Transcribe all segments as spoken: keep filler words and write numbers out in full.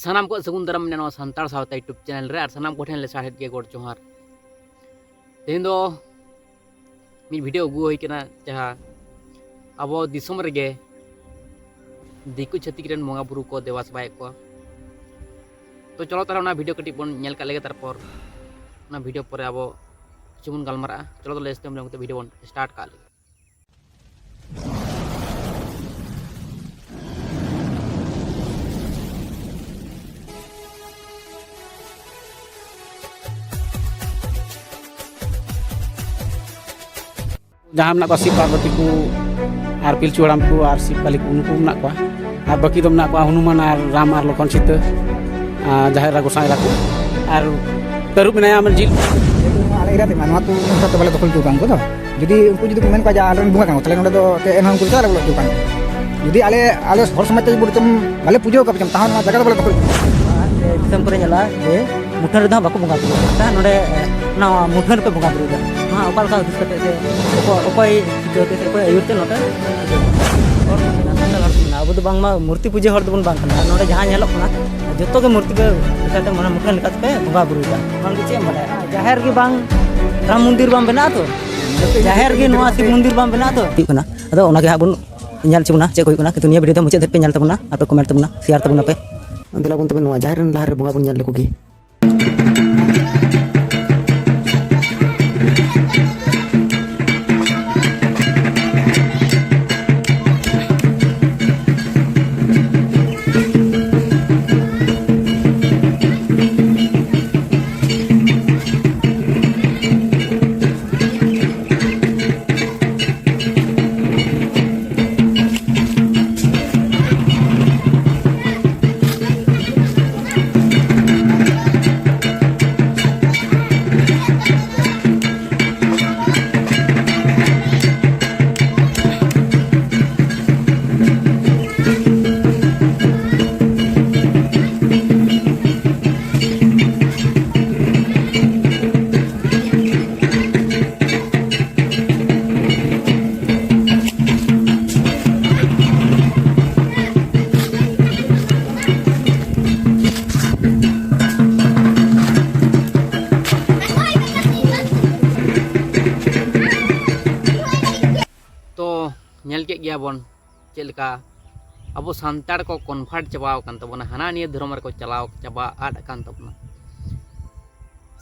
ᱥᱟᱱᱟᱢ ᱠᱚ ᱥᱟᱹᱜᱩᱱ ᱫᱟᱨᱟᱢ ᱢᱮᱱᱟᱜᱼᱟ ᱱᱚᱣᱟ ᱥᱟᱱᱛᱟᱲ ᱥᱟᱶᱛᱟ YouTube ᱪᱮᱱᱮᱞ ᱨᱮ, ᱟᱨ ᱥᱟᱱᱟᱢ ᱠᱚᱴᱷᱮᱱ ᱞᱮ ᱥᱟᱨᱦᱮᱫ ᱜᱮ ᱜᱚᱰ ᱡᱚᱦᱟᱨ᱾ ᱛᱮᱦᱮᱧ ᱫᱚ ᱢᱤᱫ ᱵᱷᱤᱰᱤᱭᱳ ᱟᱹᱜᱩ ᱦᱩᱭ ᱠᱟᱱᱟ, ᱡᱟᱦᱟᱸ ᱟᱵᱚ ᱫᱤᱥᱚᱢ ᱨᱮᱜᱮ ᱫᱤᱠᱩ ᱪᱷᱟᱹᱛᱤᱠ ᱨᱮᱱ ᱵᱚᱸᱜᱟ ᱵᱩᱨᱩ ᱠᱚ ᱫᱮᱵᱟ ᱥᱮᱵᱟᱭᱮᱫ ᱠᱚᱣᱟ᱾ ᱛᱚ ᱪᱚᱞᱚ ᱛᱟᱦᱚᱞᱮ ᱚᱱᱟ ᱵᱷᱤᱰᱤᱭᱳ ᱠᱟᱹᱴᱤᱡ ᱵᱚᱱ ᱧᱮᱞ ᱠᱟᱜ ᱞᱮᱜᱮ, ᱛᱟᱨᱯᱚᱨ ᱚᱱᱟ ᱵᱷᱤᱰᱤᱭᱳ ᱯᱚᱨᱮ ᱟᱵᱚ ᱠᱤᱪᱷᱩ ᱵᱚᱱ ᱜᱟᱞᱢᱟᱨᱟᱜᱼᱟ᱾ ᱪᱚᱞᱚ ᱛᱟᱦᱚᱞᱮ ᱥᱴᱮᱢ ᱞᱮᱱ ᱠᱟᱛᱮ ᱵᱷᱤᱰᱤᱭᱳ ᱵᱚᱱ ᱥᱴᱟᱨᱴ ᱠᱟᱜ ᱞᱮᱜᱮ᱾ ᱡᱟᱦᱟᱸ ᱢᱮᱱᱟᱜ ᱠᱚᱣᱟ ᱥᱤᱵ ᱯᱟᱨᱵᱚᱛᱤ ᱠᱚ ᱟᱨ ᱯᱤᱞᱪᱩ ᱦᱟᱲᱟᱢ ᱠᱚ ᱟᱨ ᱥᱤᱵ ᱠᱟᱹᱞᱤ ᱠᱚ, ᱩᱱᱠᱩ ᱢᱮᱱᱟᱜ ᱠᱚᱣᱟ᱾ ᱟᱨ ᱵᱟᱹᱠᱤ ᱫᱚ ᱢᱮᱱᱟᱜ ᱠᱚᱣᱟ ᱦᱚᱱᱩᱢᱟᱱ ᱟᱨ ᱨᱟᱢ ᱟᱨ ᱞᱚᱠᱷᱚᱱ ᱥᱤᱛᱟᱹ, ᱟᱨ ᱡᱟᱦᱮᱨ ᱮᱨᱟ ᱜᱚᱸᱥᱟᱭ ᱮᱨᱟ ᱠᱚ, ᱟᱨ ᱛᱟᱹᱨᱩᱵ ᱢᱮᱱᱟᱭᱟ ᱟᱢᱟᱜ ᱡᱤᱞ᱾ ᱟᱞᱮ ᱮᱨᱤᱭᱟ ᱛᱮ ᱢᱟ ᱱᱚᱣᱟ ᱠᱚ ᱚᱱᱠᱟ ᱛᱮ ᱵᱟᱞᱮ ᱫᱚᱠᱷᱚᱞ ᱦᱚᱪᱚ ᱠᱟᱱ ᱩᱱᱠᱩ ᱫᱚ᱾ ᱡᱩᱫᱤ ᱩᱱᱠᱩ ᱡᱩᱫᱤ ᱠᱚ ᱢᱮᱱ ᱠᱚᱣᱟ ᱡᱮ ᱟᱞᱮᱨᱮᱱ ᱵᱚᱸᱜᱟ ᱠᱟᱱᱟ ᱠᱚ, ᱛᱟᱦᱞᱮ ᱱᱚᱰᱮ ᱫᱚ ᱪᱮᱫ ᱮᱱᱦᱚᱸ ᱩᱱᱠᱩ ᱫᱚ ᱪᱮᱫᱟᱜ ᱞᱮ ᱵᱚᱞᱚ ᱦᱚᱪᱚ ᱠᱟᱱ? ᱡᱩᱫᱤ ᱟᱞᱮ, ᱟᱞᱮ ᱦᱚᱲ ᱥᱚᱢᱟᱡᱽ ᱛᱮ ᱵᱚᱞᱮ ᱪᱚᱢ ᱵᱟᱞᱮ ᱯᱩᱡᱟᱹ ᱟᱠᱟᱫ ᱯᱮ ᱪᱚᱢ, ᱛᱟᱦᱚᱸ ᱱᱚᱣᱟ ᱡᱟᱭᱜᱟ ᱫᱚ ᱵᱟᱞᱮ ᱫᱚᱠᱷᱚᱞ ᱦᱚᱪᱚ ᱠᱟᱱᱟ᱾ ᱫᱤᱥᱚᱢ ᱠᱚᱨᱮ ᱧᱮᱞᱚᱜᱼᱟ ᱡᱮ ᱢᱩᱴᱷᱟᱹᱱ ᱨᱮᱫᱚ ᱦᱟᱸᱜ ᱵᱟᱠᱚ ᱵᱚᱸᱜᱟ ᱵᱩᱨᱩᱭᱟ᱾ ᱱᱚᱰᱮ, ᱱᱚᱣᱟ ᱢᱩᱴᱷᱟᱹᱱ ᱨᱮᱯᱮ ᱵᱚᱸᱜᱟ ᱵᱩᱨᱩᱭᱮᱫᱟ᱾ ᱱᱚᱣᱟ ᱚᱠᱟ ᱞᱮᱠᱟ ᱦᱩᱫᱤᱥ ᱠᱟᱛᱮ ᱥᱮ ᱚᱠᱚᱭ, ᱚᱠᱚᱭ ᱪᱤᱠᱟᱹ ᱠᱟᱛᱮ ᱥᱮ ᱚᱠᱚᱭ ᱟᱹᱭᱩᱨ ᱛᱮ ᱱᱚᱰᱮ ᱯᱩᱡᱟᱹ ᱦᱩᱭᱩᱜᱼᱟ? ᱦᱚᱲ ᱠᱚ ᱢᱮᱱᱟ, ᱥᱟᱱᱛᱟᱲ ᱦᱚᱲ ᱠᱚ ᱢᱮᱱᱟ, ᱟᱵᱚ ᱫᱚ ᱵᱟᱝᱢᱟ ᱢᱩᱨᱛᱤ ᱯᱩᱡᱟᱹ ᱦᱚᱲ ᱫᱚᱵᱚᱱ ᱵᱟᱝ ᱠᱟᱱᱟ᱾ ᱟᱨ ᱱᱚᱰᱮ ᱡᱟᱦᱟᱸ ᱧᱮᱞᱚᱜ ᱠᱟᱱᱟ, ᱡᱚᱛᱚ ᱜᱮ ᱢᱩᱨᱛᱤ ᱯᱮ ᱞᱮᱠᱟᱛᱮ, ᱢᱟᱱᱮ ᱢᱩᱴᱷᱟᱹᱱ ᱞᱮᱠᱟᱛᱮ ᱯᱮ ᱵᱚᱸᱜᱟ ᱵᱩᱨᱩᱭᱮᱫᱟ᱾ ᱚᱱᱟ ᱞᱟᱹᱜᱤᱫ ᱪᱮᱫ ᱮᱢ ᱵᱟᱰᱟᱭᱟ? ᱡᱟᱦᱮᱨ ᱜᱮ ᱵᱟᱝ ᱨᱟᱢ ᱢᱚᱱᱫᱤᱨ ᱵᱟᱝ ᱵᱮᱱᱟᱜᱼᱟ ᱛᱚ, ᱡᱟᱦᱮᱨ ᱜᱮ ᱱᱚᱣᱟ ᱥᱤᱵ ᱢᱚᱱᱫᱤᱨ ᱵᱟᱝ ᱵᱮᱱᱟᱜᱼᱟ ᱛᱚ᱾ ᱦᱩᱭᱩᱜ ᱠᱟᱱᱟ᱾ ᱟᱫᱚ ᱚᱱᱟᱜᱮ ᱦᱟᱸᱜ ᱵᱚᱱ ᱧᱮᱞ ᱦᱚᱪᱚ ᱵᱚᱱᱟ ᱪᱮᱫ ᱠᱚ ᱦᱩᱭᱩᱜ ᱠᱟᱱᱟ, ᱠᱤᱱᱛᱩ ᱱᱤᱭᱟᱹ ᱵᱷᱤᱰᱤᱭᱳ ᱫᱚ ᱢᱩᱪᱟᱹᱫ ᱫᱷᱟᱹᱵᱤᱡ ᱯᱮ ᱧᱮᱞ ᱛᱟᱵᱚᱱᱟ, ᱟᱯᱮ ᱠᱚᱢᱮᱱᱴ ᱛᱟᱵᱚᱱᱟ, ᱥᱮᱭᱟᱨ ᱛᱟᱵᱚᱱᱟ ᱯᱮ᱾ ᱫᱮᱞᱟ ᱵᱚᱱ ᱛᱚᱵᱮ ᱱᱚᱣᱟ ᱡᱟᱦᱮᱨ ᱨᱮᱱ ᱞᱟᱦᱟ ᱨᱮ ᱵᱚᱸᱜᱟ ᱵᱚᱱ ᱧᱮᱞ ᱞᱮᱠᱚ ᱜᱮ᱾ ᱛᱚ ᱧᱮᱞ ᱠᱮᱫ ᱜᱮᱭᱟ ᱵᱚᱱ ᱪᱮᱫ ᱞᱮᱠᱟ ᱟᱵᱚ ᱥᱟᱱᱛᱟᱲ ᱠᱚ ᱠᱚᱱᱵᱷᱟᱨᱴ ᱪᱟᱵᱟᱣ ᱟᱠᱟᱱ ᱛᱟᱵᱚᱱᱟ, ᱦᱟᱱᱟ ᱱᱤᱭᱟᱹ ᱫᱷᱚᱨᱚᱢ ᱨᱮᱠᱚ ᱪᱟᱞᱟᱣ ᱪᱟᱵᱟ ᱟᱫ ᱟᱠᱟᱱ ᱛᱟᱵᱚᱱᱟ᱾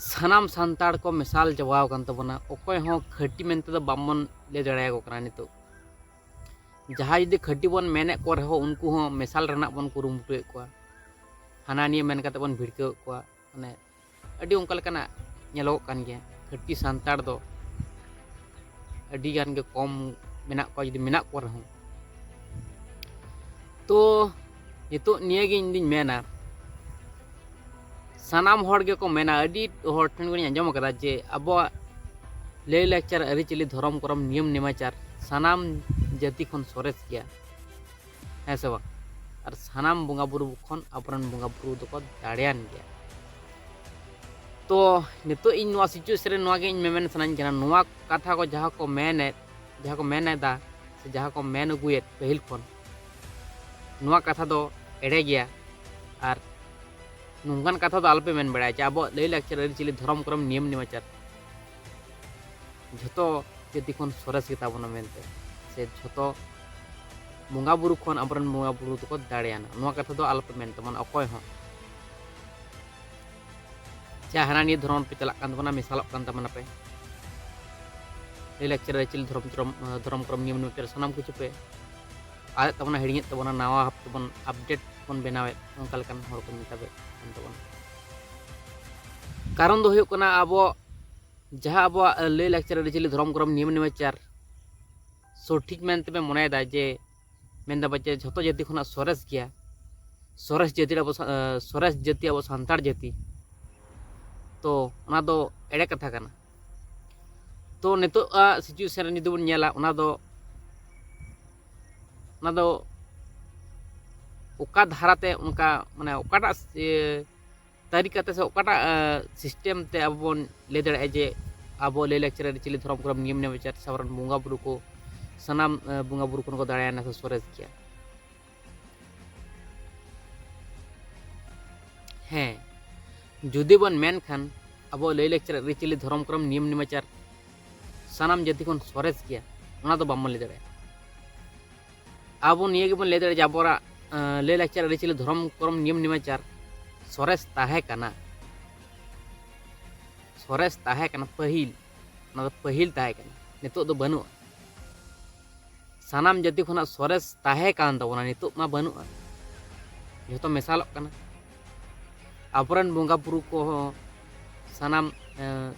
ᱥᱟᱱᱟᱢ ᱥᱟᱱᱛᱟᱲ ᱠᱚ ᱢᱮᱥᱟᱞ ᱪᱟᱵᱟᱣ ᱟᱠᱟᱱ ᱛᱟᱵᱚᱱᱟ᱾ ᱚᱠᱚᱭ ᱦᱚᱸ ᱠᱷᱟᱹᱴᱤ ᱢᱮᱱᱛᱮ ᱫᱚ ᱵᱟᱵᱚᱱ ᱞᱟᱹᱭ ᱫᱟᱲᱮᱭᱟᱠᱚ ᱠᱟᱱᱟ ᱱᱤᱛᱚᱜ᱾ ᱡᱟᱦᱟᱸᱭ ᱡᱩᱫᱤ ᱠᱷᱟᱹᱴᱤ ᱵᱚᱱ ᱢᱮᱱᱮᱫ ᱠᱚ ᱨᱮᱦᱚᱸ, ᱩᱱᱠᱩ ᱦᱚᱸ ᱢᱮᱥᱟᱞ ᱨᱮᱱᱟᱜ ᱵᱚᱱ ᱠᱩᱨᱩᱢᱩᱴᱩᱭᱮᱫ ᱠᱚᱣᱟ, ᱦᱟᱱᱟ ᱱᱤᱭᱟᱹ ᱢᱮᱱ ᱠᱟᱛᱮ ᱵᱚᱱ ᱵᱷᱤᱲᱠᱟᱹᱣᱮᱫ ᱠᱚᱣᱟ᱾ ᱢᱟᱱᱮ ᱟᱹᱰᱤ ᱚᱱᱠᱟ ᱞᱮᱠᱟᱱᱟᱜ ᱧᱮᱞᱚᱜᱚᱜ ᱠᱟᱱ ᱜᱮᱭᱟ᱾ ᱠᱷᱟᱹᱴᱤ ᱥᱟᱱᱛᱟᱲ ᱫᱚ ᱟᱹᱰᱤ ᱜᱟᱱ ᱜᱮ ᱠᱚᱢ ᱢᱮᱱᱟᱜ ᱠᱚᱣᱟ, ᱡᱩᱫᱤ ᱢᱮᱱᱟᱜ ᱠᱚ ᱨᱮᱦᱚᱸ᱾ ᱛᱚ ᱱᱤᱛᱚᱜ ᱱᱤᱭᱟᱹ ᱜᱮ ᱤᱧ ᱫᱩᱧ ᱢᱮᱱᱟ, ᱥᱟᱱᱟᱢ ᱦᱚᱲ ᱜᱮᱠᱚ ᱢᱮᱱᱟ, ᱟᱹᱰᱤ ᱦᱚᱲ ᱴᱷᱮᱱ ᱠᱷᱚᱱᱤᱧ ᱟᱸᱡᱚᱢ ᱟᱠᱟᱫᱟ ᱡᱮ ᱟᱵᱚᱣᱟᱜ ᱞᱟᱹᱭ ᱞᱟᱠᱪᱟᱨ, ᱟᱹᱨᱤᱪᱟᱹᱞᱤ, ᱫᱷᱚᱨᱚᱢ ᱠᱚᱨᱚᱢ, ᱱᱤᱭᱚᱢ ᱱᱮᱢᱟᱪᱟᱨ ᱥᱟᱱᱟᱢ ᱡᱟᱹᱛᱤ ᱠᱷᱚᱱ ᱥᱚᱨᱮᱥ ᱜᱮᱭᱟ, ᱦᱮᱸ ᱥᱮ ᱵᱟᱝ? ᱟᱨ ᱥᱟᱱᱟᱢ ᱵᱚᱸᱜᱟ ᱵᱩᱨᱩ ᱠᱷᱚᱱ ᱟᱵᱚᱨᱮᱱ ᱵᱚᱸᱜᱟ ᱵᱩᱨᱩ ᱫᱚᱠᱚ ᱫᱟᱲᱮᱭᱟᱱ ᱜᱮᱭᱟ᱾ ᱛᱚ ᱱᱤᱛᱚᱜ ᱤᱧ ᱱᱚᱣᱟ ᱥᱤᱪᱩᱭᱮᱥᱚᱱ ᱨᱮ ᱱᱚᱣᱟ ᱜᱮ ᱤᱧ ᱢᱮᱢᱮᱱ ᱥᱟᱱᱟᱧ ᱠᱟᱱᱟ, ᱱᱚᱣᱟ ᱠᱟᱛᱷᱟ ᱠᱚ ᱡᱟᱦᱟᱸ ᱠᱚ ᱢᱮᱱᱮᱫ, ᱡᱟᱦᱟᱸ ᱠᱚ ᱢᱮᱱ ᱮᱫᱟ, ᱥᱮ ᱡᱟᱦᱟᱸ ᱠᱚ ᱢᱮᱱ ᱟᱹᱜᱩᱭᱮᱫ ᱯᱟᱹᱦᱤᱞ ᱠᱷᱚᱱ, ᱱᱚᱣᱟ ᱠᱟᱛᱷᱟ ᱫᱚ ᱮᱲᱮ ᱜᱮᱭᱟ᱾ ᱟᱨ ᱱᱚᱝᱠᱟᱱ ᱠᱟᱛᱷᱟ ᱫᱚ ᱟᱞᱚᱯᱮ ᱢᱮᱱ ᱵᱟᱲᱟᱭᱟ ᱡᱮ ᱟᱵᱚᱣᱟᱜ ᱞᱟᱹᱭ ᱞᱟᱠᱪᱟᱨ, ᱟᱹᱨᱤᱪᱟᱹᱞᱤ, ᱫᱷᱚᱨᱚᱢ ᱠᱚᱨᱚᱢ, ᱱᱤᱭᱚᱢ ᱱᱮᱢᱟᱪᱟᱨ ᱡᱷᱚᱛᱚ ᱡᱟᱹᱛᱤ ᱠᱷᱚᱱ ᱥᱚᱨᱮᱥ ᱜᱮᱛᱟ ᱵᱚᱱᱟ ᱢᱮᱱᱛᱮ, ᱥᱮ ᱡᱷᱚᱛᱚ ᱵᱚᱸᱜᱟ ᱵᱩᱨᱩ ᱠᱷᱚᱱ ᱟᱵᱚᱨᱮᱱ ᱵᱚᱸᱜᱟ ᱵᱩᱨᱩ ᱫᱚᱠᱚ ᱫᱟᱲᱮᱭᱟᱱᱟ, ᱱᱚᱣᱟ ᱠᱟᱛᱷᱟ ᱫᱚ ᱟᱞᱚᱯᱮ ᱢᱮᱱ ᱛᱟᱵᱚᱱᱟ ᱚᱠᱚᱭ ᱦᱚᱸ᱾ ᱡᱟ ᱦᱟᱱᱟ ᱱᱤᱭᱟᱹ ᱫᱷᱚᱨᱚᱢ ᱯᱮ ᱪᱟᱞᱟᱜ ᱠᱟᱱ ᱛᱟᱵᱚᱱᱟ, ᱢᱮᱥᱟᱞᱚᱜ ᱠᱟᱱ ᱛᱟᱵᱚᱱᱟ ᱯᱮ, ᱞᱟᱹᱭ ᱞᱟᱠᱪᱟᱨ, ᱟᱹᱨᱤᱪᱟᱹᱞᱤ, ᱫᱷᱚᱨᱚᱢ ᱪᱚᱨᱚᱢ, ᱫᱷᱚᱨᱚᱢ ᱠᱚᱨᱚᱢ, ᱱᱤᱭᱚᱢ ᱱᱮᱢᱟᱪᱟᱨ ᱥᱟᱱᱟᱢ ᱠᱤᱪᱷᱩ ᱯᱮ ᱟᱫᱮᱫ ᱛᱟᱵᱚᱱᱟ, ᱦᱤᱲᱤᱧᱮᱫ ᱛᱟᱵᱚᱱᱟ, ᱱᱟᱣᱟ ᱵᱷᱟᱵ ᱛᱮᱵᱚᱱ ᱟᱯᱰᱮᱴ ᱵᱚᱱ ᱵᱮᱱᱟᱣᱮᱫ, ᱚᱱᱠᱟ ᱞᱮᱠᱟᱱ ᱦᱚᱲ ᱠᱚ ᱢᱮᱛᱟᱵᱮᱫ ᱠᱟᱱ ᱛᱟᱵᱚᱱᱟ᱾ ᱠᱟᱨᱚᱱ ᱫᱚ ᱦᱩᱭᱩᱜ ᱠᱟᱱᱟ, ᱟᱵᱚ ᱡᱟᱦᱟᱸ ᱟᱵᱚᱣᱟᱜ ᱞᱟᱹᱭ ᱞᱟᱠᱪᱟᱨ, ᱟᱹᱨᱤᱪᱟᱹᱞᱤ, ᱫᱷᱚᱨᱚᱢ ᱠᱚᱨᱚᱢ, ᱱᱤᱭᱚᱢ ᱱᱮᱢᱟᱪᱟᱨ ᱥᱚᱴᱷᱤᱠ ᱢᱮᱱᱛᱮ ᱯᱮ ᱢᱚᱱᱮᱭᱮᱫᱟ ᱡᱮ, ᱢᱮᱱᱫᱟ ᱵᱚ ᱡᱮ ᱡᱷᱚᱛᱚ ᱡᱟᱹᱛᱤ ᱠᱷᱚᱱᱟᱜ ᱥᱚᱨᱮᱥ ᱜᱮᱭᱟ, ᱥᱚᱨᱮᱥ ᱡᱟᱹᱛᱤ ᱟᱵᱚ ᱥᱟ-, ᱮ, ᱥᱚᱨᱮᱥ ᱡᱟᱹᱛᱤ ᱟᱵᱚ ᱥᱟᱱᱛᱟᱲ ᱡᱟᱹᱛᱤ, ᱛᱚ ᱚᱱᱟ ᱫᱚ ᱮᱲᱮ ᱠᱟᱛᱷᱟ ᱠᱟᱱᱟ᱾ ᱛᱚ ᱱᱤᱛᱚᱜ ᱟᱜ ᱥᱤᱪᱩᱭᱮᱥᱚᱱ ᱨᱮ ᱡᱩᱫᱤ ᱵᱚᱱ ᱧᱮᱞᱟ, ᱚᱱᱟ ᱫᱚ, ᱚᱱᱟ ᱫᱚ ᱚᱠᱟ ᱫᱷᱟᱨᱟᱛᱮ ᱚᱱᱠᱟ, ᱢᱟᱱᱮ ᱚᱠᱟᱴᱟᱜ, ᱮ, ᱛᱟᱹᱨᱤᱠᱟᱛᱮ ᱥᱮ ᱚᱠᱟᱴᱟᱜ, ᱮ, ᱥᱤᱥᱴᱮᱢ ᱛᱮ ᱟᱵᱚ ᱵᱚᱱ ᱞᱟᱹᱭ ᱫᱟᱲᱮᱭᱟᱜᱼᱟ ᱡᱮ ᱟᱵᱚ ᱞᱟᱹᱭ ᱞᱟᱠᱪᱟᱨ, ᱟᱹᱨᱤᱪᱟᱹᱞᱤ, ᱫᱷᱚᱨᱚᱢ ᱠᱚᱨᱚᱢ, ᱱᱤᱭᱚᱢ ᱱᱮᱢᱟᱪᱟᱨ ᱥᱮ ᱟᱵᱚᱨᱮᱱ ᱵᱚᱸᱜᱟ ᱵᱩᱨᱩ ᱠᱚ ᱥᱟᱱᱟᱢ, ᱮ, ᱵᱚᱸᱜᱟ ᱵᱩᱨᱩ ᱠᱷᱚᱱ ᱠᱚ ᱫᱟᱲᱮᱭᱟᱱᱟ ᱥᱮ ᱥᱚᱨᱮᱥ ᱜᱮᱭᱟ? ᱦᱮᱸ, ᱡᱩᱫᱤ ᱵᱚᱱ ᱢᱮᱱ ᱠᱷᱟᱱ ᱟᱵᱚ ᱞᱟᱹᱭ ᱞᱟᱠᱪᱟᱨ, ᱟᱹᱨᱤᱪᱟᱹᱞᱤ, ᱫᱷᱚᱨᱚᱢ, ᱠᱚᱨᱚᱢ, ᱱᱤᱭᱚᱢ ᱱᱮᱢᱟᱪᱟᱨ ᱥᱟᱱᱟᱢ ᱡᱟᱹᱛᱤ ᱠᱷᱚᱱ ᱥᱚᱨᱮᱥ ᱜᱮᱭᱟ, ᱚᱱᱟ ᱫᱚ ᱵᱟᱵᱚᱱ ᱞᱟᱹᱭ ᱫᱟᱲᱮᱭᱟᱜᱼᱟ᱾ ᱟᱵᱚ ᱱᱤᱭᱟᱹ ᱜᱮᱵᱚᱱ ᱞᱟᱹᱭ ᱫᱟᱲᱮᱭᱟᱜᱼᱟ ᱡᱮ ᱟᱵᱚᱣᱟᱜ, ᱟᱸ, ᱞᱟᱹᱭ ᱞᱟᱠᱪᱟᱨ, ᱟᱹᱨᱤᱪᱟᱹᱞᱤ, ᱫᱷᱚᱨᱚᱢ, ᱠᱚᱨᱚᱢ, ᱱᱤᱭᱚᱢ ᱱᱮᱢᱟᱪᱟᱨ ᱥᱚᱨᱮᱥ ᱛᱟᱦᱮᱸ ᱠᱟᱱᱟ᱾ ᱥᱚᱨᱮᱥ ᱛᱟᱦᱮᱸ ᱠᱟᱱᱟ ᱯᱟᱹᱦᱤᱞ, ᱚᱱᱟ ᱫᱚ ᱯᱟᱹᱦᱤᱞ ᱛᱟᱦᱮᱸ ᱠᱟᱱᱟ, ᱱᱤᱛᱚᱜ ᱫᱚ ᱵᱟᱹᱱᱩᱜᱼᱟ᱾ ᱥᱟᱱᱟᱢ ᱡᱟᱹᱛᱤ ᱠᱷᱚᱱᱟᱜ ᱥᱚᱨᱮᱥ ᱛᱟᱦᱮᱸ ᱠᱟᱱ ᱛᱟᱵᱚᱱᱟ, ᱱᱤᱛᱚᱜ ᱢᱟ ᱵᱟᱹᱱᱩᱜᱼᱟ, ᱡᱷᱚᱛᱚ ᱢᱮᱥᱟᱞᱚᱜ ᱠᱟᱱᱟ᱾ ᱟᱵᱚᱨᱮᱱ ᱵᱚᱸᱜᱟ ᱵᱩᱨᱩ ᱠᱚᱦᱚᱸ ᱥᱟᱱᱟᱢ, ᱮᱸ,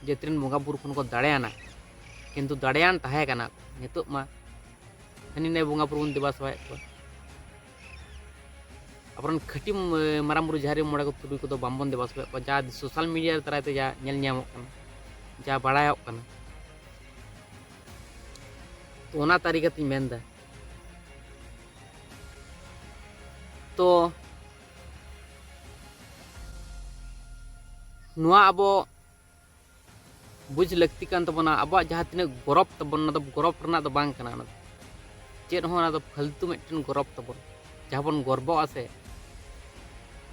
ᱡᱟᱹᱛᱤ ᱨᱮᱱ ᱵᱚᱸᱜᱟ ᱵᱩᱨᱩ ᱠᱷᱚᱱ ᱠᱚ ᱫᱟᱲᱮᱭᱟᱱᱟ, ᱠᱤᱱᱛᱩ ᱫᱟᱲᱮᱭᱟᱱ ᱛᱟᱦᱮᱸ ᱠᱟᱱᱟ ᱠᱚ, ᱱᱤᱛᱚᱜ ᱢᱟ ᱦᱟᱹᱱᱤ ᱱᱟᱹᱭ ᱵᱚᱸᱜᱟ ᱵᱩᱨᱩ ᱵᱚᱱ ᱫᱮᱵᱟ ᱥᱮᱵᱟᱭᱮᱫ ᱠᱚᱣᱟ᱾ ᱟᱵᱚᱨᱮᱱ ᱠᱷᱟᱹᱴᱤ, ᱮᱸ, ᱢᱟᱨᱟᱝ ᱵᱩᱨᱩ, ᱡᱟᱦᱮᱨ ᱟᱭᱳ, ᱢᱚᱬᱮ ᱠᱚ, ᱛᱩᱨᱩᱭ ᱠᱚᱫᱚ ᱵᱟᱝᱵᱚᱱ ᱫᱮᱵᱟ ᱥᱮᱵᱟᱭᱮᱫ ᱠᱚᱣᱟ, ᱡᱟ ᱥᱳᱥᱟᱞ ᱢᱤᱰᱤᱭᱟ ᱫᱟᱨᱟᱭ ᱛᱮ ᱡᱟ ᱧᱮᱞ ᱧᱟᱢᱚᱜ ᱠᱟᱱᱟ, ᱡᱟ ᱵᱟᱲᱟᱭᱚᱜ ᱠᱟᱱᱟ᱾ ᱛᱚ ᱚᱱᱟ ᱛᱟᱹᱨᱤᱠᱟᱛᱮᱧ ᱢᱮᱱᱫᱟ᱾ ᱛᱚ ᱱᱚᱣᱟ ᱟᱵᱚ ᱵᱩᱡᱽ ᱞᱟᱹᱠᱛᱤ ᱠᱟᱱ ᱛᱟᱵᱚᱱᱟ, ᱟᱵᱚᱣᱟᱜ ᱡᱟᱦᱟᱸ ᱛᱤᱱᱟᱹᱜ ᱜᱚᱨᱚᱵᱽ ᱛᱟᱵᱚᱱ, ᱚᱱᱟ ᱫᱚ ᱜᱚᱨᱚᱵᱽ ᱨᱮᱱᱟᱜ ᱫᱚ ᱵᱟᱝ ᱠᱟᱱᱟ᱾ ᱚᱱᱟ ᱫᱚ ᱪᱮᱫ ᱦᱚᱸ, ᱚᱱᱟ ᱫᱚ ᱯᱷᱟᱹᱞᱛᱩ ᱢᱤᱫᱴᱮᱱ ᱜᱚᱨᱚᱵᱽ ᱛᱟᱵᱚᱱ᱾ ᱡᱟᱦᱟᱸ ᱵᱚᱱ ᱜᱚᱨᱵᱚᱜᱼᱟ ᱥᱮ,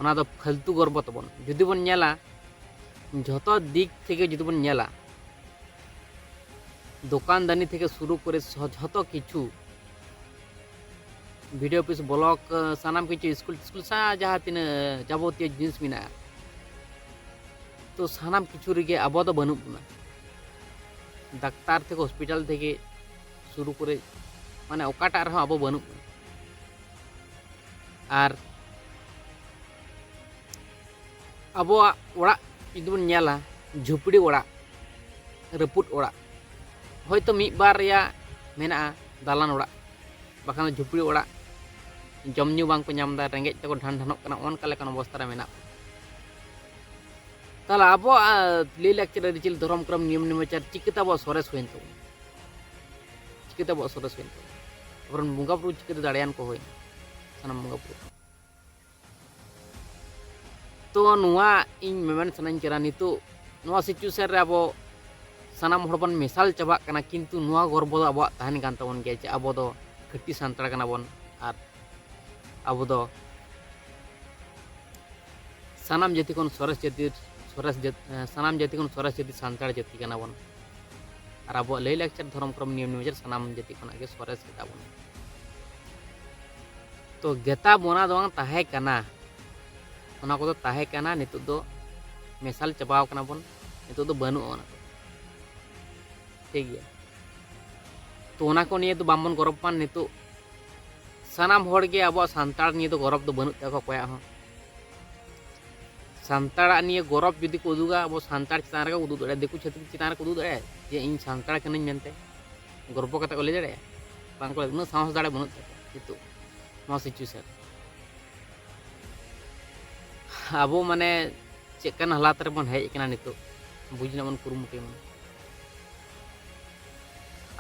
ᱚᱱᱟ ᱫᱚ ᱯᱷᱟᱹᱞᱛᱩ ᱜᱚᱨᱵᱚ ᱛᱟᱵᱚᱱ᱾ ᱡᱩᱫᱤ ᱵᱚᱱ ᱧᱮᱞᱟ, ᱡᱷᱚᱛᱚ ᱫᱤᱠ ᱛᱷᱮᱠᱮ ᱡᱩᱫᱤ ᱵᱚᱱ ᱧᱮᱞᱟ, ᱫᱚᱠᱟᱱ ᱫᱟᱹᱱᱤ ᱛᱷᱮᱠᱮ ᱥᱩᱨᱩ ᱠᱚᱨᱮ ᱥᱚ-, ᱡᱷᱚᱛᱚ ᱠᱤᱪᱷᱩ, ᱵᱤ ᱰᱤ ᱚᱯᱷᱤᱥ, ᱵᱞᱚᱠ, ᱥᱟᱱᱟᱢ ᱠᱤᱪᱷᱩ, ᱥᱠᱩᱞ ᱴᱤᱥᱠᱩᱞ, ᱥᱟ-, ᱡᱟᱦᱟᱸ ᱛᱤᱱᱟᱹᱜ ᱡᱟᱵᱚᱛᱤᱭᱚ ᱡᱤᱱᱤᱥ ᱢᱮᱱᱟᱜᱼᱟ, ᱛᱚ ᱥᱟᱱᱟᱢ ᱠᱤᱪᱷᱩ ᱨᱮᱜᱮ ᱟᱵᱚ ᱫᱚ ᱵᱟᱹᱱᱩᱜ ᱵᱚᱱᱟ᱾ ᱰᱟᱠᱛᱟᱨ ᱛᱷᱮᱠᱮ ᱦᱚᱥᱯᱤᱴᱟᱞ ᱛᱷᱮᱠᱮ ᱥᱩᱨᱩ ᱠᱚᱨᱮ, ᱢᱟᱱᱮ ᱚᱠᱟᱴᱟᱜ ᱨᱮᱦᱚᱸ ᱟᱵᱚ ᱵᱟᱹᱱᱩᱜ ᱵᱚᱱᱟ᱾ ᱟᱨ ᱟᱵᱚᱣᱟᱜ ᱚᱲᱟᱜ ᱡᱩᱫᱤ ᱵᱚᱱ ᱧᱮᱞᱟ, ᱡᱷᱩᱯᱲᱤ ᱚᱲᱟᱜ, ᱨᱟᱹᱯᱩᱫ ᱚᱲᱟᱜ, ᱦᱚᱭᱛᱳ ᱢᱤᱫ ᱵᱟᱨ ᱨᱮᱭᱟᱜ ᱢᱮᱱᱟᱜᱼᱟ ᱫᱟᱞᱟᱱ ᱚᱲᱟᱜ, ᱵᱟᱠᱷᱟᱱ ᱫᱚ ᱡᱷᱩᱯᱲᱤ ᱚᱲᱟᱜ, ᱡᱚᱢ ᱧᱩ ᱵᱟᱝ ᱠᱚ ᱧᱟᱢ ᱮᱫᱟ, ᱨᱮᱸᱜᱮᱡ ᱛᱮᱠᱚ ᱰᱷᱟᱱ ᱰᱷᱟᱱᱚᱜ ᱠᱟᱱᱟ, ᱚᱱᱠᱟ ᱞᱮᱠᱟᱱ ᱚᱵᱚᱥᱛᱟ ᱨᱮ ᱢᱮᱱᱟᱜ ᱠᱚᱣᱟ᱾ ᱛᱟᱦᱚᱞᱮ ᱟᱵᱚᱣᱟᱜ, ᱟᱸ, ᱞᱟᱹᱭ ᱞᱟᱠᱪᱟᱨ, ᱟᱹᱨᱤᱪᱟᱹᱞᱤ, ᱫᱷᱚᱨᱚᱢ, ᱠᱚᱨᱚᱢ, ᱱᱤᱭᱚᱢ ᱱᱮᱢᱟᱪᱟᱨ ᱪᱤᱠᱟᱹᱛᱮ ᱟᱵᱚᱣᱟᱜ ᱥᱚᱨᱮᱥ ᱦᱩᱭᱮᱱ ᱛᱟᱵᱚᱱᱟ? ᱪᱤᱠᱟᱹᱛᱮ ᱟᱵᱚᱣᱟᱜ ᱥᱚᱨᱮᱥ ᱦᱩᱭᱮᱱ ᱛᱟᱵᱚᱱᱟ? ᱟᱵᱚᱨᱮᱱ ᱵᱚᱸᱜᱟ ᱵᱩᱨᱩ ᱪᱤᱠᱟᱹᱛᱮ ᱫᱟᱲᱮᱭᱟᱱ ᱠᱚ ᱦᱩᱭᱱᱟ? ᱥᱟᱱᱟᱢ ᱵᱚᱸᱜᱟ ᱵᱩᱨᱩ᱾ ᱛᱚ ᱱᱚᱣᱟ ᱤᱧ ᱢᱮᱢᱮᱱ ᱥᱟᱱᱟᱧ ᱠᱟᱱᱟ, ᱱᱤᱛᱚᱜ ᱱᱚᱣᱟ situation ᱨᱮ ᱟᱵᱚ ᱥᱟᱱᱟᱢ ᱦᱚᱲ ᱵᱚᱱ ᱢᱮᱥᱟᱞ ᱪᱟᱵᱟᱜ ᱠᱟᱱᱟ, ᱠᱤᱱᱛᱩ ᱱᱚᱣᱟ ᱜᱚᱨᱵᱚ ᱫᱚ ᱟᱵᱚᱣᱟᱜ ᱛᱟᱦᱮᱱ ᱠᱟᱱ ᱛᱟᱵᱚᱱ ᱜᱮᱭᱟ ᱡᱮ ᱟᱵᱚ ᱫᱚ ᱠᱷᱟᱹᱴᱤ ᱥᱟᱱᱛᱟᱲ ᱠᱟᱱᱟ ᱵᱚᱱ ᱟᱨ ᱟᱵᱚ ᱫᱚ ᱥᱟᱱᱟᱢ ᱡᱟᱹᱛᱤ ᱠᱷᱚᱱ ᱥᱚᱨᱮᱥ ᱡᱟᱹᱛᱤ, ᱥᱚᱨᱮᱥ ᱡᱟᱹᱛ-, ᱮ, ᱥᱟᱱᱟᱢ ᱡᱟᱹᱛᱤ ᱠᱷᱚᱱ ᱥᱚᱨᱮᱥ ᱡᱟᱹᱛᱤ ᱥᱟᱱᱛᱟᱲ ᱡᱟᱹᱛᱤ ᱠᱟᱱᱟ ᱵᱚᱱ᱾ ᱟᱨ ᱟᱵᱚᱣᱟᱜ ᱞᱟᱹᱭ ᱞᱟᱠᱪᱟᱨ, ᱫᱷᱚᱨᱚᱢ, ᱠᱚᱨᱚᱢ, ᱱᱤᱭᱚᱢ ᱱᱮᱢᱟᱪᱟᱨ ᱥᱟᱱᱟᱢ ᱡᱟᱹᱛᱤ ᱠᱷᱚᱱᱟᱜ ᱜᱮ ᱥᱚᱨᱮᱥ ᱜᱮᱛᱟ ᱵᱚᱱᱟ᱾ ᱛᱚ ᱜᱮᱛᱟ ᱵᱚᱱᱟ ᱫᱚ ᱵᱟᱝ, ᱛᱟᱦᱮᱸ ᱠᱟᱱᱟ, ᱚᱱᱟ ᱠᱚᱫᱚ ᱛᱟᱦᱮᱸ ᱠᱟᱱᱟ, ᱱᱤᱛᱚᱜ ᱫᱚ ᱢᱮᱥᱟᱞ ᱪᱟᱵᱟᱣ ᱠᱟᱱᱟ ᱵᱚᱱ, ᱱᱤᱛᱚᱜ ᱫᱚ ᱵᱟᱹᱱᱩᱜᱼᱟ ᱚᱱᱟ ᱠᱚ᱾ ᱴᱷᱤᱠ ᱜᱮᱭᱟ, ᱛᱚ ᱚᱱᱟ ᱠᱚ ᱱᱤᱭᱮ ᱫᱚ ᱵᱟᱝᱵᱚᱱ ᱜᱚᱨᱚᱵᱽ ᱢᱟ᱾ ᱱᱤᱛᱚᱜ ᱥᱟᱱᱟᱢ ᱦᱚᱲ ᱜᱮ ᱟᱵᱚᱣᱟᱜ ᱥᱟᱱᱛᱟᱲ ᱱᱤᱭᱮ ᱫᱚ ᱜᱚᱨᱚᱵᱽ ᱫᱚ ᱵᱟᱹᱱᱩᱜ ᱛᱟᱠᱚᱣᱟ ᱚᱠᱚᱭᱟᱜ ᱦᱚᱸ᱾ ᱥᱟᱱᱛᱟᱲᱟᱜ ᱱᱤᱭᱮ ᱜᱚᱨᱚᱵᱽ ᱡᱩᱫᱤ ᱠᱚ ᱩᱫᱩᱜᱟ, ᱟᱵᱚ ᱥᱟᱱᱛᱟᱲ ᱪᱮᱛᱟᱱ ᱨᱮᱜᱮ ᱩᱫᱩᱜ ᱫᱟᱲᱮᱭᱟᱜᱼᱟ, ᱫᱤᱠᱩ ᱪᱷᱟᱹᱛᱤᱠ ᱪᱮᱛᱟᱱ ᱨᱮᱠᱚ ᱩᱫᱩᱜ ᱫᱟᱲᱮᱭᱟᱜᱼᱟ ᱡᱮ ᱤᱧ ᱥᱟᱱᱛᱟᱲ ᱠᱟᱹᱱᱟᱹᱧ ᱢᱮᱱᱛᱮ᱾ ᱜᱚᱨᱵᱚ ᱠᱟᱛᱮ ᱠᱚ ᱞᱟᱹᱭ ᱫᱟᱲᱮᱭᱟᱜᱼᱟ? ᱵᱟᱝ ᱠᱚ, ᱩᱱᱟᱹᱜ ᱥᱟᱦᱚᱥ ᱫᱟᱲᱮ ᱵᱟᱹᱱᱩᱜ ᱛᱟᱠᱚᱣᱟ ᱱᱤᱛᱚᱜ ᱱᱚᱣᱟ situation᱾ ᱟᱵᱚ ᱢᱟᱱᱮ ᱪᱮᱫ ᱞᱮᱠᱟᱱ ᱦᱟᱞᱟᱛ ᱨᱮᱵᱚᱱ ᱦᱮᱡ ᱟᱠᱟᱱᱟ ᱱᱤᱛᱚᱜ, ᱵᱩᱡᱽ ᱨᱮᱱᱟᱜ ᱵᱚᱱ ᱠᱩᱨᱩᱢᱩᱴᱩᱭ ᱢᱟ᱾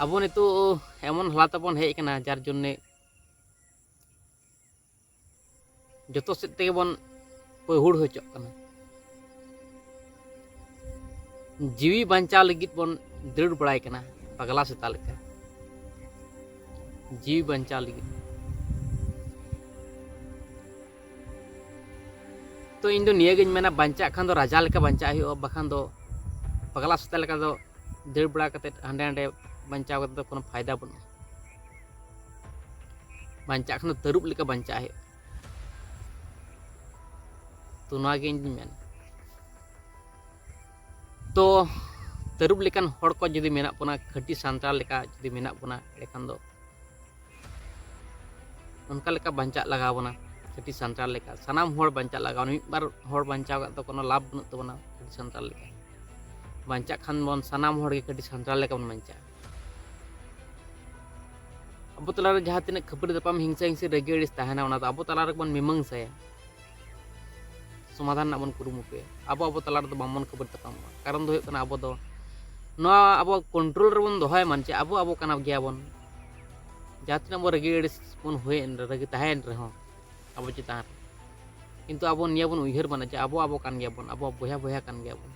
ᱟᱵᱚ ᱱᱤᱛᱚᱜ ᱮᱢᱚᱱ ᱦᱟᱞᱟᱛ ᱨᱮᱵᱚᱱ ᱦᱮᱡ ᱟᱠᱟᱱᱟ, ᱡᱟᱨ ᱡᱚᱱᱱᱮ ᱡᱚᱛᱚ ᱥᱮᱫ ᱛᱮᱜᱮ ᱵᱚᱱ ᱯᱟᱹᱦᱩᱲ ᱦᱚᱪᱚᱜ ᱠᱟᱱᱟ᱾ ᱡᱤᱣᱤ ᱵᱟᱧᱪᱟᱣ ᱞᱟᱹᱜᱤᱫ ᱵᱚᱱ ᱫᱟᱹᱲ ᱵᱟᱲᱟᱭ ᱠᱟᱱᱟ ᱯᱟᱜᱽᱞᱟ ᱥᱮᱛᱟ ᱞᱮᱠᱟ, ᱡᱤᱣᱤ ᱵᱟᱧᱪᱟᱣ ᱞᱟᱹᱜᱤᱫ᱾ ᱛᱚ ᱤᱧ ᱫᱚ ᱱᱤᱭᱟᱹᱜᱤᱧ ᱢᱮᱱᱟ, ᱵᱟᱧᱪᱟᱜ ᱠᱷᱟᱱ ᱫᱚ ᱨᱟᱡᱟ ᱞᱮᱠᱟ ᱵᱟᱧᱪᱟᱜ ᱦᱩᱭᱩᱜᱼᱟ, ᱵᱟᱠᱷᱟᱱ ᱫᱚ ᱯᱟᱜᱽᱞᱟ ᱥᱮᱛᱟ ᱞᱮᱠᱟ ᱫᱚ ᱫᱟᱹᱲ ᱵᱟᱲᱟ ᱠᱟᱛᱮᱫ ᱦᱟᱸᱰᱮ ᱱᱟᱰᱮ ᱵᱟᱧᱪᱟᱣ ᱠᱟᱛᱮᱫ ᱫᱚ ᱠᱳᱱᱳ ᱯᱷᱟᱭᱫᱟ ᱵᱟᱹᱱᱩᱜᱼᱟ᱾ ᱵᱟᱧᱪᱟᱜ ᱠᱷᱟᱱ ᱫᱚ ᱛᱟᱹᱨᱩᱵ ᱞᱮᱠᱟ ᱵᱟᱧᱪᱟᱜ ᱦᱩᱭᱩᱜᱼᱟ᱾ ᱛᱚ ᱱᱚᱣᱟ ᱜᱮ ᱤᱧ ᱫᱩᱧ ᱢᱮᱱᱟ᱾ ᱛᱚ ᱛᱟᱹᱨᱩᱵ ᱞᱮᱠᱟᱱ ᱦᱚᱲ ᱠᱚ ᱡᱩᱫᱤ ᱢᱮᱱᱟᱜ ᱵᱚᱱᱟ, ᱠᱷᱟᱹᱴᱤ ᱥᱟᱱᱛᱟᱲ ᱞᱮᱠᱟ ᱡᱩᱫᱤ ᱢᱮᱱᱟᱜ ᱵᱚᱱᱟ, ᱮᱸᱰᱮᱠᱷᱟᱱ ᱫᱚ ᱚᱱᱠᱟ ᱞᱮᱠᱟ ᱵᱟᱧᱪᱟᱜ ᱞᱟᱜᱟᱣ ᱵᱚᱱᱟ᱾ ᱠᱷᱟᱹᱴᱤ ᱥᱟᱱᱛᱟᱲ ᱞᱮᱠᱟ ᱥᱟᱱᱟᱢ ᱦᱚᱲ ᱵᱟᱧᱪᱟᱜ ᱞᱟᱜᱟᱣ ᱵᱚᱱᱟ᱾ ᱢᱤᱫ ᱵᱟᱨ ᱦᱚᱲ ᱵᱟᱧᱪᱟᱣ ᱠᱟᱛᱮ ᱫᱚ ᱠᱳᱱᱳ ᱞᱟᱵᱷ ᱵᱟᱹᱱᱩᱜ ᱛᱟᱵᱚᱱᱟ᱾ ᱠᱷᱟᱹᱴᱤ ᱥᱟᱱᱛᱟᱲ ᱞᱮᱠᱟ ᱵᱟᱧᱪᱟᱜ ᱠᱷᱟᱱ ᱵᱚᱱ ᱥᱟᱱᱟᱢ ᱦᱚᱲ ᱜᱮ ᱠᱷᱟᱹᱴᱤ ᱥᱟᱱᱛᱟᱲ ᱞᱮᱠᱟ ᱵᱚᱱ ᱵᱟᱧᱪᱟᱜᱼᱟ᱾ ᱟᱵᱚ ᱛᱟᱞᱟᱨᱮ ᱡᱟᱦᱟᱸ ᱛᱤᱱᱟᱹᱜ ᱠᱷᱟᱹᱯᱟᱹᱨᱤ ᱛᱟᱯᱟᱢ, ᱦᱤᱝᱥᱟᱹ ᱦᱤᱝᱥᱤ, ᱨᱟᱹᱜᱤ ᱟᱹᱲᱤᱥ ᱛᱟᱦᱮᱱᱟ, ᱚᱱᱟ ᱫᱚ ᱟᱵᱚ ᱛᱟᱞᱟ ᱨᱮᱜᱮ ᱵᱚᱱ ᱢᱤᱢᱟᱹᱝᱥᱟᱭᱟ, ᱥᱚᱢᱟᱫᱷᱟᱱ ᱨᱮᱱᱟᱜ ᱵᱚᱱ ᱠᱩᱨᱩᱢᱩᱴᱩᱭᱟ᱾ ᱟᱵᱚ ᱟᱵᱚ ᱛᱟᱞᱟ ᱨᱮᱫᱚ ᱵᱟᱝᱵᱚᱱ ᱠᱷᱟᱹᱯᱟᱹᱨᱤ ᱛᱟᱯᱟᱢᱚᱜᱼᱟ᱾ ᱠᱟᱨᱚᱱ ᱫᱚ ᱦᱩᱭᱩᱜ ᱠᱟᱱᱟ, ᱟᱵᱚ ᱫᱚ ᱱᱚᱣᱟ ᱟᱵᱚ control ᱨᱮᱵᱚᱱ ᱫᱚᱦᱚᱭ ᱢᱟ ᱡᱮ ᱟᱵᱚ ᱟᱵᱚ ᱠᱟᱱᱟ ᱜᱮᱭᱟᱵᱚᱱ᱾ ᱡᱟᱦᱟᱸ ᱛᱤᱱᱟᱹᱜ ᱵᱚᱱ ᱨᱟᱹᱜᱤ ᱟᱹᱲᱤᱥ ᱵᱚᱱ ᱦᱩᱭᱮᱱ, ᱨᱟᱹᱜᱤ ᱛᱟᱦᱮᱸᱭᱮᱱ ᱨᱮᱦᱚᱸ ᱟᱵᱚ ᱪᱮᱛᱟᱱ ᱨᱮ, ᱠᱤᱱᱛᱩ ᱟᱵᱚ ᱱᱤᱭᱟᱹ ᱵᱚᱱ ᱩᱭᱦᱟᱹᱨ ᱢᱟᱱᱟ ᱡᱮ ᱟᱵᱚ ᱟᱵᱚ ᱠᱟᱱ ᱜᱮᱭᱟᱵᱚᱱ, ᱟᱵᱚ ᱵᱚᱭᱦᱟ ᱵᱚᱭᱦᱟ ᱠᱟᱱ ᱜᱮᱭᱟᱵᱚᱱ,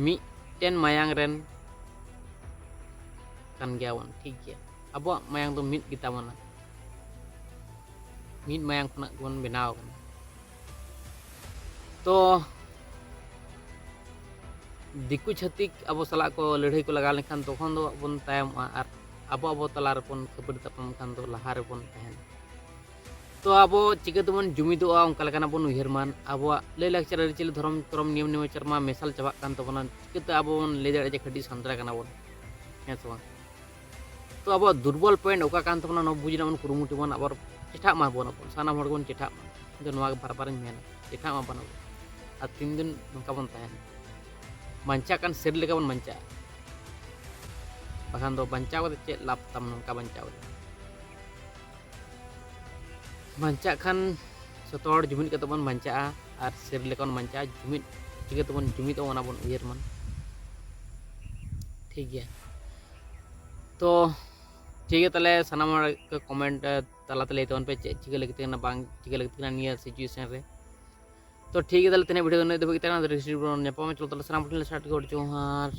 ᱢᱤᱫᱴᱮᱱ ᱢᱟᱭᱟᱝ ᱨᱮᱱ ᱠᱟᱱ ᱜᱮᱭᱟᱵᱚᱱ, ᱴᱷᱤᱠ ᱜᱮᱭᱟ᱾ ᱟᱵᱚᱣᱟᱜ ᱢᱟᱭᱟᱝ ᱫᱚ ᱢᱤᱫ ᱜᱮᱛᱟ ᱵᱚᱱᱟ, ᱢᱤᱫ ᱢᱟᱭᱟᱝ ᱠᱷᱚᱱᱟᱜ ᱜᱮᱵᱚᱱ ᱵᱮᱱᱟᱣ ᱟᱠᱟᱱᱟ᱾ ᱛᱚ ᱫᱤᱠᱩ ᱪᱷᱟᱹᱛᱤᱠ ᱟᱵᱚ ᱥᱟᱞᱟᱜ ᱠᱚ ᱞᱟᱹᱲᱦᱟᱹᱭ ᱠᱚ ᱞᱟᱜᱟᱣ ᱞᱮᱱᱠᱷᱟᱱ ᱛᱚᱠᱷᱚᱱ ᱫᱚ ᱵᱚᱱ ᱛᱟᱭᱚᱢᱚᱜᱼᱟ, ᱟᱨ ᱟᱵᱚ ᱟᱵᱚ ᱛᱟᱞᱟ ᱨᱮᱵᱚᱱ ᱠᱷᱟᱹᱯᱟᱹᱨᱤ ᱛᱟᱯᱟᱢ ᱠᱷᱟᱱ ᱫᱚ ᱞᱟᱦᱟ ᱨᱮᱵᱚᱱ ᱛᱟᱦᱮᱱᱟ᱾ ᱛᱚ ᱟᱵᱚ ᱪᱤᱠᱟᱹ ᱛᱮᱵᱚᱱ ᱡᱩᱢᱤᱫᱚᱜᱼᱟ, ᱚᱱᱠᱟ ᱞᱮᱠᱟᱱᱟᱜ ᱵᱚᱱ ᱩᱭᱦᱟᱹᱨ ᱢᱟ᱾ ᱟᱵᱚᱣᱟᱜ ᱞᱟᱹᱭ ᱞᱟᱠᱪᱟᱨ ᱟᱹᱨᱤᱪᱟᱹᱞᱤ ᱫᱷᱚᱨᱚᱢ ᱠᱚᱨᱚᱢ ᱱᱤᱭᱚᱢ ᱱᱮᱢᱟᱪᱟᱨ ᱢᱟ ᱢᱮᱥᱟᱞ ᱪᱟᱵᱟᱜ ᱠᱟᱱ ᱛᱟᱵᱚᱱᱟ᱾ ᱪᱤᱠᱟᱹᱛᱮ ᱟᱵᱚ ᱵᱚᱱ ᱞᱟᱹᱭ ᱫᱟᱲᱮᱭᱟᱜᱼᱟ ᱡᱮ ᱠᱷᱟᱹᱴᱤ ᱥᱟᱱᱛᱟᱲ ᱠᱟᱱᱟ ᱵᱚᱱ, ᱦᱮᱸ ᱥᱮ ᱵᱟᱝ? ᱛᱚ ᱟᱵᱚᱣᱟᱜ ᱫᱩᱨᱵᱚᱞ ᱯᱚᱭᱮᱱᱴ ᱚᱠᱟ ᱠᱟᱱ ᱛᱟᱵᱚᱱᱟ, ᱱᱚᱣᱟ ᱵᱩᱡᱽ ᱨᱮᱱᱟᱜ ᱵᱚᱱ ᱠᱩᱨᱩᱢᱩᱴᱩ ᱵᱚᱱ, ᱟᱵᱟᱨ ᱪᱮᱴᱷᱟᱜ ᱢᱟᱵᱚᱱ, ᱟᱵᱚ ᱥᱟᱱᱟᱢ ᱦᱚᱲ ᱜᱮᱵᱚᱱ ᱪᱮᱴᱷᱟᱜ ᱢᱟ᱾ ᱤᱧ ᱫᱚ ᱱᱚᱣᱟ ᱜᱮ ᱵᱟᱨ ᱵᱟᱨᱤᱧ ᱢᱮᱱᱟ, ᱪᱮᱴᱷᱟᱜ ᱢᱟᱵᱚᱱ ᱟᱵᱚ, ᱟᱨ ᱛᱤᱱ ᱫᱤᱱ ᱱᱚᱝᱠᱟ ᱵᱚᱱ ᱛᱟᱦᱮᱱᱟ? ᱵᱟᱧᱪᱟᱜ ᱠᱟᱱ ᱥᱮᱨ ᱞᱮᱠᱟ ᱵᱚᱱ ᱵᱟᱧᱪᱟᱜᱼᱟ, ᱵᱟᱠᱷᱟᱱ ᱫᱚ ᱵᱟᱧᱪᱟᱣ ᱠᱟᱛᱮ ᱪᱮᱫ ᱞᱟᱵᱷ ᱛᱟᱢ ᱱᱚᱝᱠᱟ ᱵᱟᱧᱪᱟᱣ ᱠᱟᱛᱮ? ᱵᱟᱧᱪᱟᱜ ᱠᱷᱟᱱ ᱡᱚᱛᱚ ᱦᱚᱲ ᱡᱩᱢᱤᱫ ᱠᱟᱛᱮ ᱵᱚᱱ ᱵᱟᱧᱪᱟᱜᱼᱟ, ᱟᱨ ᱥᱮᱨ ᱞᱮᱠᱟ ᱵᱚᱱ ᱵᱟᱧᱪᱟᱜᱼᱟ᱾ ᱡᱩᱢᱤᱫ ᱪᱤᱠᱟᱹ ᱛᱮᱵᱚᱱ ᱡᱩᱢᱤᱫᱚᱜᱼᱟ, ᱚᱱᱟ ᱵᱚᱱ ᱩᱭᱦᱟᱹᱨ ᱢᱟ᱾ ᱴᱷᱤᱠ ᱜᱮᱭᱟ, ᱛᱚ ᱴᱷᱤᱠ ᱜᱮᱭᱟ, ᱛᱟᱦᱚᱞᱮ ᱥᱟᱱᱟᱢ ᱦᱚᱲ ᱠᱚ ᱠᱚᱢᱮᱱᱴ ᱛᱟᱞᱟᱛᱮ ᱞᱟᱹᱭ ᱛᱟᱵᱚᱱ ᱯᱮ ᱪᱮᱫ ᱪᱤᱠᱟᱹ ᱞᱟᱹᱠᱛᱤ ᱠᱟᱱᱟ, ᱵᱟᱝ ᱪᱤᱠᱟᱹ ᱞᱟᱹᱠᱛᱤ ᱠᱟᱱᱟ ᱱᱤᱭᱟᱹ ᱥᱤᱪᱩᱭᱮᱥᱚᱱ ᱨᱮ᱾ ᱛᱚ ᱴᱷᱤᱠ ᱜᱮᱭᱟ, ᱛᱟᱦᱚᱞᱮ ᱛᱮᱦᱮᱧᱟᱜ ᱵᱷᱤᱰᱤᱭᱳ ᱫᱚ ᱤᱱᱟᱹᱜ ᱫᱷᱟᱹᱵᱤᱡ ᱜᱮ ᱛᱟᱦᱮᱸ ᱠᱟᱱᱟ᱾ ᱧᱟᱯᱟᱢᱟ, ᱪᱚᱞᱚ ᱛᱟᱦᱚᱞᱮ ᱥᱟᱱᱟᱢ ᱠᱚᱴᱷᱮᱱ ᱞᱮ ᱥᱟᱨᱦᱟᱣ ᱡᱚᱦᱟᱨ᱾